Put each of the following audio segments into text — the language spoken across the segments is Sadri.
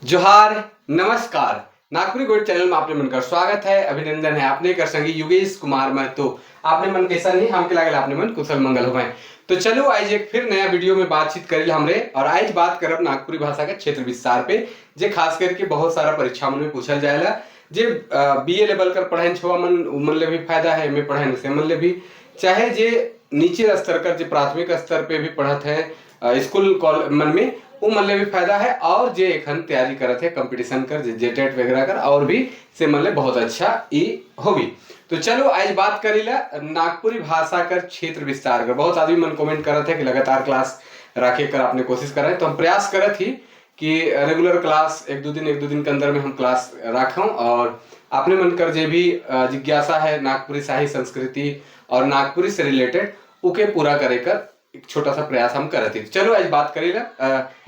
जोहार, नमस्कार। नागपुरी गोल्ड चैनल में आपने मन का स्वागत है, अभिनंदन है। आपने कर संगी योगेश कुमार महतो। आपने मन कैसा नहीं, हमके लागल आपने मन कुशल मंगल हुए। तो चलो, आज एक फिर नया वीडियो में बातचीत करी हमरे और आज बात करब नागपुरी भाषा के क्षेत्र विस्तार पे, जे खास करके बहुत सारा परीक्षा मन में पूछल जाएला। जे बीए लेवल कर पढ़ाई छुआ मन, मन ले भी फायदा है, एम ए पढ़ाई से मन ले भी, चाहे जे नीचे स्तर कर, जे प्राथमिक स्तर पे भी पढ़त है स्कूल कॉलेज मन में, वो मन ले भी फायदा है और जे एखन तैयारी करत है कंपटीशन कर, जे जेटेट वगैरह कर और भी से मन ले बहुत अच्छा ई होगी। तो चलो, आज बात करीला नागपुरी भाषा कर क्षेत्र विस्तार कर। बहुत आदमी मन कमेंट करत है कि लगातार क्लास रखे कर आपने कोशिश करें, तो हम प्रयास करत ही कि रेगुलर क्लास एक दो दिन, एक दो दिन के अंदर में हम क्लास रखूं और आपने मन कर जे भी जिज्ञासा है नागपुरी शाही संस्कृति और नागपुरी से रिलेटेड, उके पूरा करे कर एक छोटा सा प्रयास हम करते। चलो, आज बात करें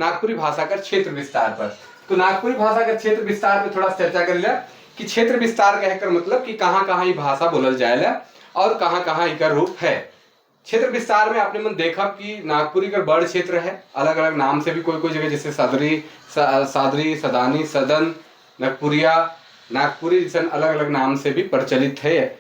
नागपुरी भाषा का क्षेत्र विस्तार पर। तो नागपुरी भाषा का क्षेत्र विस्तार पे थोड़ा चर्चा कर लिया कि क्षेत्र विस्तार कहकर मतलब कि कहाँ कहाँ ये भाषा बोलल जाएला और कहाँ कहाँ इकर रूप है। क्षेत्र विस्तार में आपने मन देखा कि नागपुरी का बड़ क्षेत्र है। अलग अलग नाम से भी कोई कोई जगह, जैसे सदरी, सादरी, सदानी, सदन, नागपुरिया, नागपुरी जैसे अलग अलग नाम से भी प्रचलित है,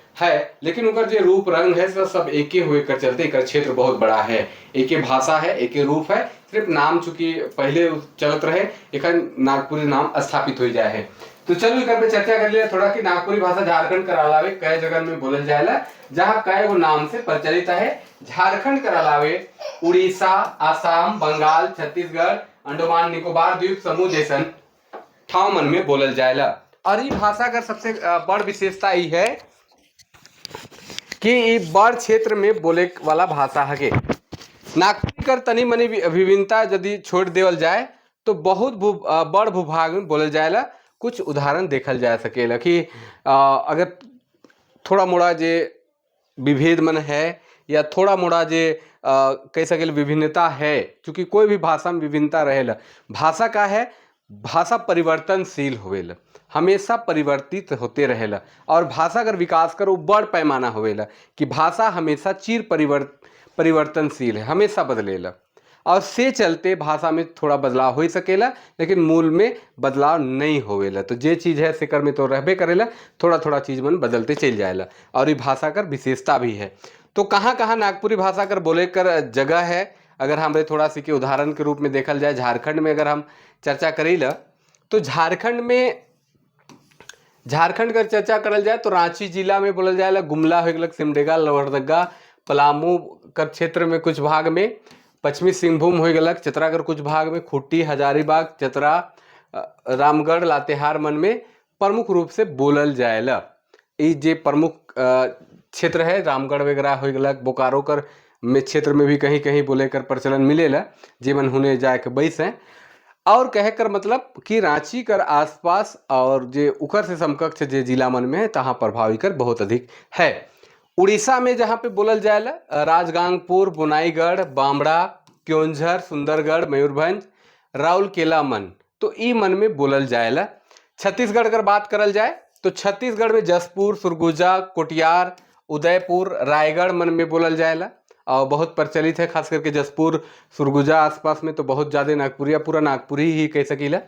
लेकिन उनका जो रूप रंग है, सब सब एक ही हुए कर चलते एक क्षेत्र बहुत बड़ा है। एक ही भाषा है, एक ही रूप है, सिर्फ नाम चूंकि पहले चलत रहे, एक नागपुरी नाम स्थापित हो जाए है। तो चलो, एक पे चर्चा कर लिया थोड़ा कि नागपुरी भाषा झारखंड कर अलावे कई जगह में बोलल जाएला, जहाँ कई गो नाम से प्रचलित है। झारखंड कर अलावे उड़ीसा, आसाम, बंगाल, छत्तीसगढ़, अंडमान निकोबार द्वीप समूह जैसन ठाव मन में बोलल जाएला। और ये भाषा का सबसे बड़ विशेषता ई है कि ई बड़ क्षेत्र में बोले वाला भाषा है। नागपुरी कर तनी मनी विभिन्नता यदि छोड़ देवल जाए तो बहुत बड़ भूभाग में बोलल जाएला। कुछ उदाहरण देखल जा सकेला कि अगर थोड़ा मोड़ा जे विभेद मन है या थोड़ा मोड़ा जे कह सकेल विभिन्नता है, चूँकि कोई भी भाषा में विभिन्नता रहेला। भाषा का है, भाषा परिवर्तनशील होवेला, हमेशा परिवर्तित होते रहेला और भाषा अगर विकास कर वो बड़ पैमाना होवेला कि भाषा हमेशा चिर परिवर्तनशील है, हमेशा बदलेला और से चलते भाषा में थोड़ा बदलाव हो सकेला, लेकिन मूल में बदलाव नहीं होवेला। तो जे चीज़ है सेकर में तो रहबे करेला, थोड़ा थोड़ा चीज़ मन बदलते चल जाएला और ये भाषा कर विशेषता भी है। तो कहाँ कहाँ नागपुरी भाषा कर बोले कर जगह है, अगर हम थोड़ा सी के उदाहरण के रूप में देखल जाए, झारखंड में अगर हम चर्चा करी तो झारखंड में, झारखंड कर चर्चा करल जाए तो रांची जिला में बोलल जाएला, गुमला हो गलक, सिमडेगा, लोहरदगा, पलामू कर क्षेत्र में कुछ भाग में, पश्चिमी सिंहभूम हो गलक, चतरा कर कुछ भाग में, खूंटी, हजारीबाग, चतरा, रामगढ़, लातेहार मन में प्रमुख रूप से बोलल जाएला। ई जे प्रमुख क्षेत्र है, रामगढ़ वगैरह हो गलक, बोकारो कर में क्षेत्र में भी कहीं कहीं बोले कर प्रचलन मिलेला, जे मन हुने जाए के बैस हैं। और कहे कर मतलब कि रांची कर आसपास और जे उकर से समकक्ष जे जिला मन में है, तहाँ प्रभाव कर बहुत अधिक है। उड़ीसा में जहाँ पे बोलल जाएला, राजगांगपुर, बुनाईगढ़, बामड़ा, क्योंझर, सुंदरगढ़, मयूरभंज, राउरकेला मन, तो ई मन में बोलल जाएला। छत्तीसगढ़ कर बात करल जाए तो छत्तीसगढ़ में जसपुर, सुरगुजा, कोटियार, उदयपुर, रायगढ़ मन में बोलल जाएला और बहुत प्रचलित है। खास करके जसपुर, सुरगुजा आसपास में तो बहुत ज़्यादा नागपुरिया, पूरा नागपुरी ही कह सकीला।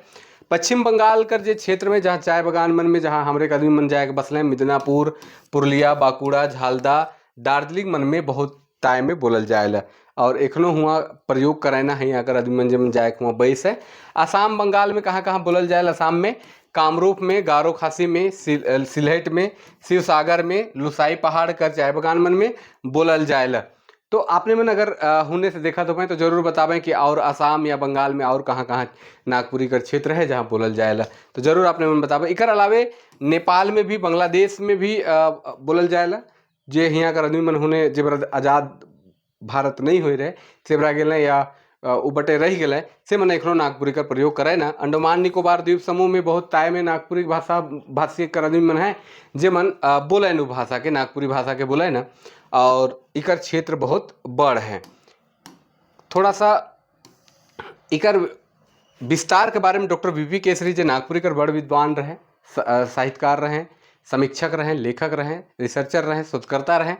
पश्चिम बंगाल कर जे क्षेत्र में, जहाँ चाय बगान मन में, जहाँ हमरे के आदमी मन जाए के बसले, मिदनापुर, पुरुलिया, बांकुड़ा, झालदा, दार्जिलिंग मन में बहुत टाइम में बोलल जाएला और एखनो हुआ प्रयोग कराना है अगर आदमी मन जे जाए हुआ बैस है। आसाम, बंगाल में कहाँ कहाँ बोलल जाएला? आसाम में कामरूप में, गारो खासी में, सिलहेट में, शिवसागर में, लुसाई पहाड़ कर चाय बगान मन में बोलल जाएला। तो आपने मन अगर होने से देखा तो मैं तो जरूर बतावें कि और आसाम या बंगाल में और कहाँ कहाँ नागपुरी कर क्षेत्र है जहाँ बोलल जाएला, तो जरूर आपने मन बतावें। इकर अलावे नेपाल में भी, बांग्लादेश में भी बोलल जाएला। जे हियाँ कर आदमी मन होने जे आज़ाद भारत नहीं हो रहे से बरा गेल या उ बटे रह गए, से मन एखनो नागपुरी का प्रयोग करे ना। अंडमान निकोबार द्वीप समूह में बहुत ताय में नागपुरी भाषा भाषी कर आदमी मन है, जे मन बोले न भाषा के, नागपुरी भाषा के बोले ना और इकर क्षेत्र बहुत बड़ है। थोड़ा सा इकर विस्तार के बारे में डॉक्टर वी पी केसरी, जे नागपुरी कर बड़ विद्वान रहे, साहित्यकार रहे, समीक्षक रहे, लेखक रहे, रिसर्चर रहे, शोधकर्ता रहे,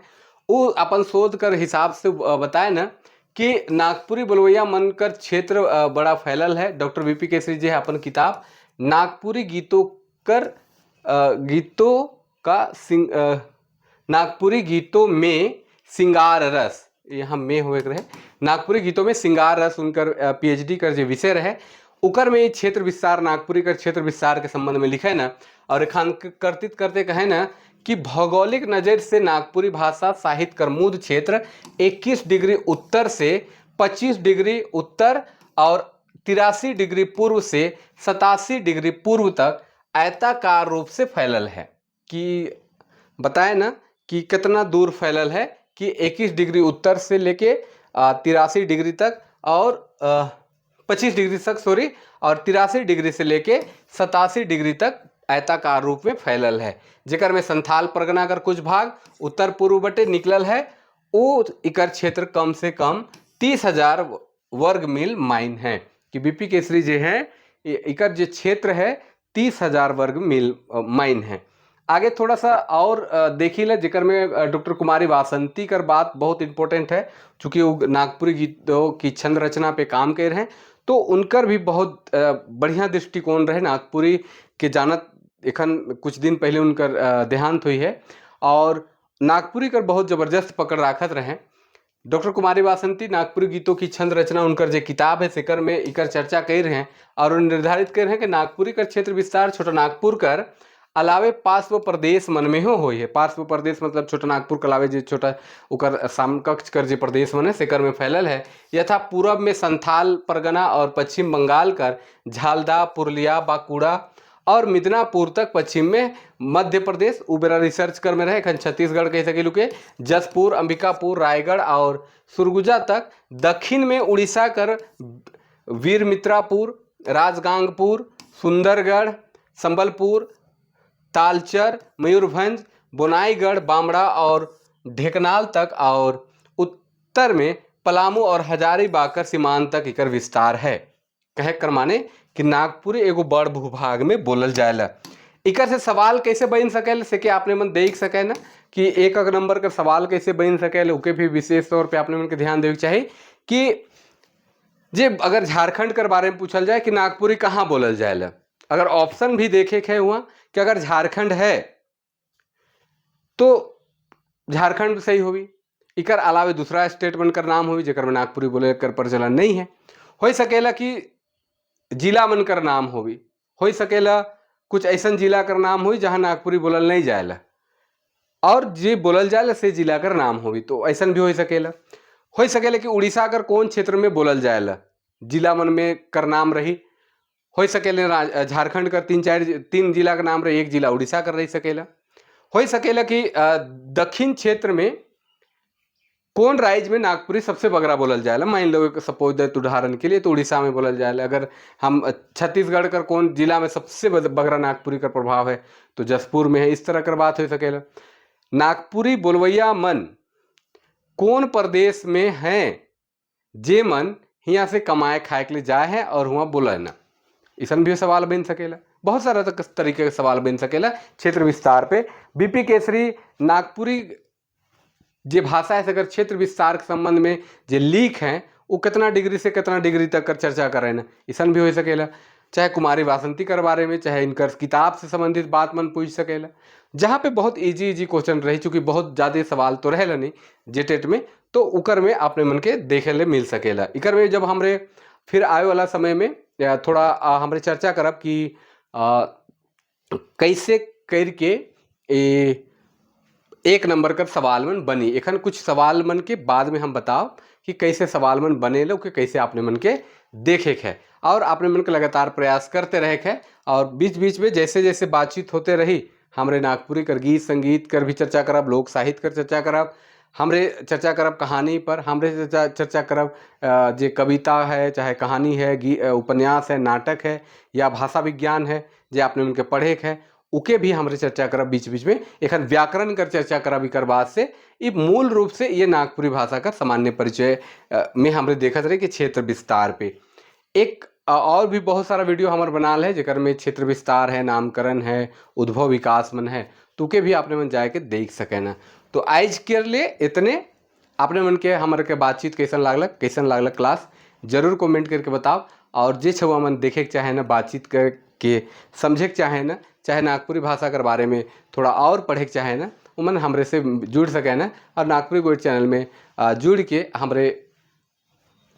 वो अपन शोध कर हिसाब से बताए ना कि नागपुरी बोलवैया मन कर क्षेत्र बड़ा फैलल है। डॉक्टर वी पी केसरी जी है अपन किताब नागपुरी गीतों कर गीतों का नागपुरी गीतों में सिंगार रस, यहाँ में हुए रहे, नागपुरी गीतों में सिंगार रस उनकर पीएचडी कर जो विषय रहे उकर में क्षेत्र विस्तार, नागपुरी कर क्षेत्र विस्तार के संबंध में लिखे ना, और रेखांकित करते कहे ना कि भौगोलिक नज़र से नागपुरी भाषा साहित्य कर मूल क्षेत्र 21 डिग्री उत्तर से 25 डिग्री उत्तर और 83 डिग्री पूर्व से 87 डिग्री पूर्व तक आयताकार रूप से फैलल है। कि बताए ना कि कितना दूर फैलल है, कि 21 डिग्री उत्तर से लेके 83 डिग्री तक और 25 डिग्री तक, सॉरी, और 83 डिग्री से लेके 87 डिग्री तक आयताकार रूप में फैलल है, जेकर में संथाल परगना कर कुछ भाग उत्तर पूर्व बटे निकलल है। वो इकर क्षेत्र कम से कम 30,000 वर्ग मील माइन है। कि बीपी केसरी जे हैं, इकर जो क्षेत्र है 30,000 वर्ग मील माइन है। आगे थोड़ा सा और देखी ले, जिकर में डॉक्टर कुमारी वासंती कर बात बहुत इंपॉर्टेंट है, चूँकि वो नागपुरी गीतों की छंद रचना पे काम कर रहे हैं, तो उनकर भी बहुत बढ़िया दृष्टिकोण रहे नागपुरी के जानत। एखन कुछ दिन पहले उनकर देहांत हुई है और नागपुरी कर बहुत ज़बरदस्त पकड़ राखत रहे डॉक्टर कुमारी वासंती। नागपुरी गीतों की छंद रचना उनकर जो किताब है, सेकर में इकर चर्चा कर रहे हैं और उन निर्धारित कर रहे हैं कि नागपुरी कर क्षेत्र विस्तार छोटा नागपुर कर अलावे पार्श्व प्रदेश मन में हो हुई है। पार्श्व प्रदेश मतलब छोटा नागपुर के अलावे जो छोटा उकर समकक्ष कर जो प्रदेश मन है, सेकर में फैलल है। यथा पूरब में संथाल परगना और पश्चिम बंगाल कर झालदा, पुरुलिया, बांकुड़ा और मिदनापुर तक, पश्चिम में मध्य प्रदेश उबेरा रिसर्च कर में रहे, एखन छत्तीसगढ़ कह सकेलू के जसपुर, अंबिकापुर, रायगढ़ और सुरगुजा तक, दक्षिण में उड़ीसा कर वीरमित्रापुर, राजगांगपुर, सुंदरगढ़, संबलपुर, तालचर, मयूरभंज, बोनाईगढ़, बामड़ा और ढेकनाल तक और उत्तर में पलामू और हजारीबाग कर सीमांत तक एकर विस्तार है। कहे कर माने कि नागपुरी एगो बड़ भूभाग में बोलल जाएला। इकर से सवाल कैसे बन सकेल, से कि आपने मन देख सके ना कि एक एक नंबर का सवाल कैसे बन सकेल, ओके भी विशेष तौर पे आपने मन के ध्यान देवे के चाही कि जे अगर झारखंड कर बारे में पूछल जाए कि नागपुरी कहाँ बोलल जाएला, अगर ऑप्शन भी देखे के हुआ कि अगर झारखंड है तो झारखंड सही होगी, इकर अलावे दूसरा स्टेट मन कर नाम होगी जेकर में नागपुरी बोले कर प्रचलन नहीं है। हो सकेला कि जिला मन कर नाम होगी, हो सकेला कुछ ऐसा जिला कर नाम हुई जहाँ नागपुरी बोलल नहीं जाएला और जे बोलल जाएला से जिला कर नाम होगी, तो ऐसा भी हो सकेला। हो सकेला कि उड़ीसा कर कौन क्षेत्र में बोलल जाएला, जिला मन में कर नाम रही। हो सकेला झारखंड कर तीन चार तीन जिला का नाम रही, एक जिला उड़ीसा कर रही सकेला। हो सकेला कि दक्षिण क्षेत्र में कौन राज्य में नागपुरी सबसे बगरा बोलल जाएला, मान लो सपोज that उदाहरण के लिए तो उड़ीसा में बोलल जाएला। अगर हम छत्तीसगढ़ कर कौन जिला में सबसे बगरा नागपुरी का प्रभाव है तो जसपुर में है। इस तरह कर बात हो सकेला। नागपुरी बोलवैया मन कौन प्रदेश में हैं जे मन हियाँ से कमाए खाए के लिए जाए हैं और हुआ बोले ना, ऐसा भी सवाल बन सकेला। बहुत सारा तक तरीके के सवाल बन सकेला क्षेत्र विस्तार पे। बीपी केसरी नागपुरी जे भाषा है अगर क्षेत्र विस्तार के संबंध में जे लीक हैं वो कितना डिग्री से कितना डिग्री तक कर चर्चा करें ना, ऐसा भी हो सकेला। चाहे कुमारी वासंती कर बारे में, चाहे इनकर किताब से संबंधित बात मन पूछ सकेला, जहाँ पे बहुत इजी इजी क्वेश्चन रही, चूँकि बहुत ज़्यादा सवाल तो रहे नहीं जेटेट में, तो उकर में अपने मन के देखे ले मिल सकेला। इकर में जब हमरे फिर आए वाला समय में या थोड़ा हमरे चर्चा करब कि कैसे करके एक नंबर का सवाल मन बनी। एखन कुछ सवाल मन के बाद में हम बताओ कि कैसे सवाल मन बने लो, कि कैसे आपने मन के देखे है और आपने मन के लगातार प्रयास करते रहे है और बीच बीच में जैसे जैसे बातचीत होते रही हमरे नागपुरी कर गीत संगीत कर भी चर्चा करब, लोक साहित्य कर चर्चा करब, हमरे चर्चा करब कहानी पर, हमरे चर्चा चर्चा करब जे कविता है, चाहे कहानी है, उपन्यास है, नाटक है या भाषा विज्ञान है जे आपने उनके पढ़े है, उके भी हमरे चर्चा करब बीच बीच में। एखन व्याकरण कर चर्चा करब। इकर बाद से ये मूल रूप से ये नागपुरी भाषा का सामान्य परिचय में हमरे देखत रहे कि क्षेत्र विस्तार पे एक और भी बहुत सारा वीडियो हमार बनाल है जेकर में क्षेत्र विस्तार है, नामकरण है, उद्भव विकास मन है, तो के भी आपने मन जाए के देख सके ना। तो आज के लिए इतने। आपने मन के हमारे के बातचीत कैसन लागलक क्लास जरूर कमेंट करके बताओ और जे छुआ मन देखे के चाहे ना बातचीत कर के समझे के चाहे न, चाहे नागपुरी भाषा के बारे में थोड़ा और पढ़े के चाहे न, उमन हमरे से जुड़ सके न और नागपुरी गोइठ चैनल में जुड़ के हमरे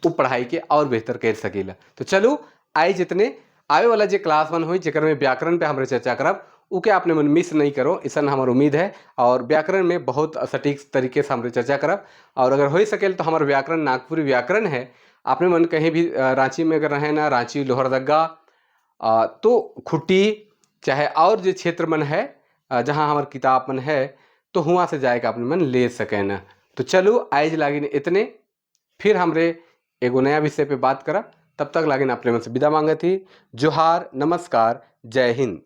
उ पढ़ाई के और बेहतर कर सकीला। तो चलो आज जितने आवे वाला जो क्लास मन हुई जेकर में व्याकरण पे हमरे चर्चा करब, उके आपने मन मिस नहीं करो, ऐसा हमार उम्मीद है। और व्याकरण में बहुत सटीक तरीके से हमरे चर्चा करब और अगर हो सके तो हमारे व्याकरण नागपुरी व्याकरण है, आपने मन कहीं भी रांची में अगर रहे ना, रांची, लोहरदगा, तो खुट्टी चाहे और जो क्षेत्र मन है जहाँ हमार किताब मन है, तो हुआ से जाएगा अपने मन ले सके ना। तो चलो आज लागिन इतने, फिर हमरे एगो नया विषय पे बात करब। तब तक लागिन अपने मन से विदा मांगत ही। जोहार, नमस्कार, जय हिंद।